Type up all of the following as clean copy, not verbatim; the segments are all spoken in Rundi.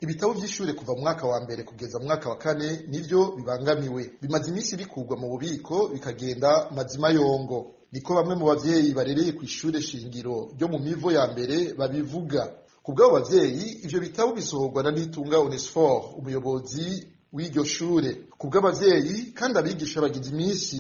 Ibitabo vy'ishure kuva mu mwaka wa mbere kugeza mu mwaka wa kane nivyo bibangamiwe, bimaze iminsi bikurwa mu bubiko bikagenda mazima yongo. Niko bamwe mu bavyeyi barereye kw'ishure shingiro ryo mu Mivo ya mbere babivuga. Ku bw'abo bavyeyi, ivyo bitabo bisohorwa na Nitunga Onesphore, umuyobozi w'iryo shure. Ku bw'abavyeyi kandi, abigisha bagize iminsi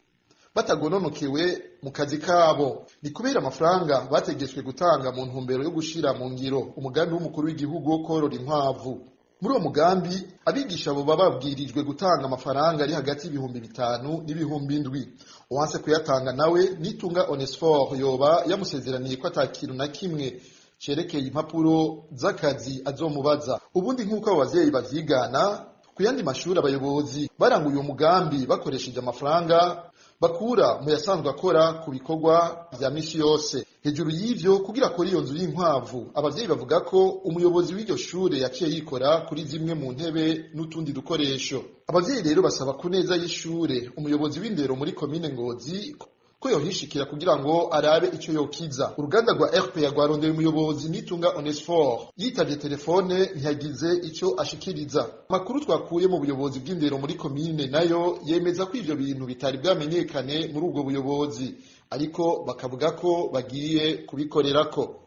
batagononokewe mu kazi kabo, ni kubera amafaranga bategetswe gutanga mu ntumbero yo gushira mu ngiro umugambi w'umukuru w'igihugu wo korora inkwavu. Muri uwo mugambi, abigisha boba babwirijwe gutanga amafaranga ari hagati y'5,000 n'7,000. Uwanse kuyatanga nawe, Nitunga Onesphore yoba yamusezeraniye ko ata kintu na kimwe cerekeye impapuro z'akazi azomubaza. Ubundi, nk'uko abo bavyeyi bavyigana, ku yandi mashuri abayobozi baranguye uwo mugambi bakoresheje amafaranga bakura mu yasanzwe akora ku bikorwa vya misi yose. Hejuru y'ivyo, kugira akore iyo nzu y'inkwavu, abavyeyi bavuga ko umuyobozi w'iryo shure yaciye yikora kuri zimwe mu ntebe n'utundi dukoresho. Abavyeyi rero basaba ku neza y'ishure umuyobozi w'indero muri komine Ngozi ko yohishikira kugira ngo arabe ico yokiza. Uruganda rwa RPA rwarondeye umuyobozi Nitunga Onesphore, yitavye telefone ntiyagize ico ashikiriza. Amakuru twakuye mu buyobozi bw'indero muri komine nayo yemeza ko ivyo bintu bitari bwamenyekane muri ubwo buyobozi, ariko bakavuga ko bagiye kubikorerako.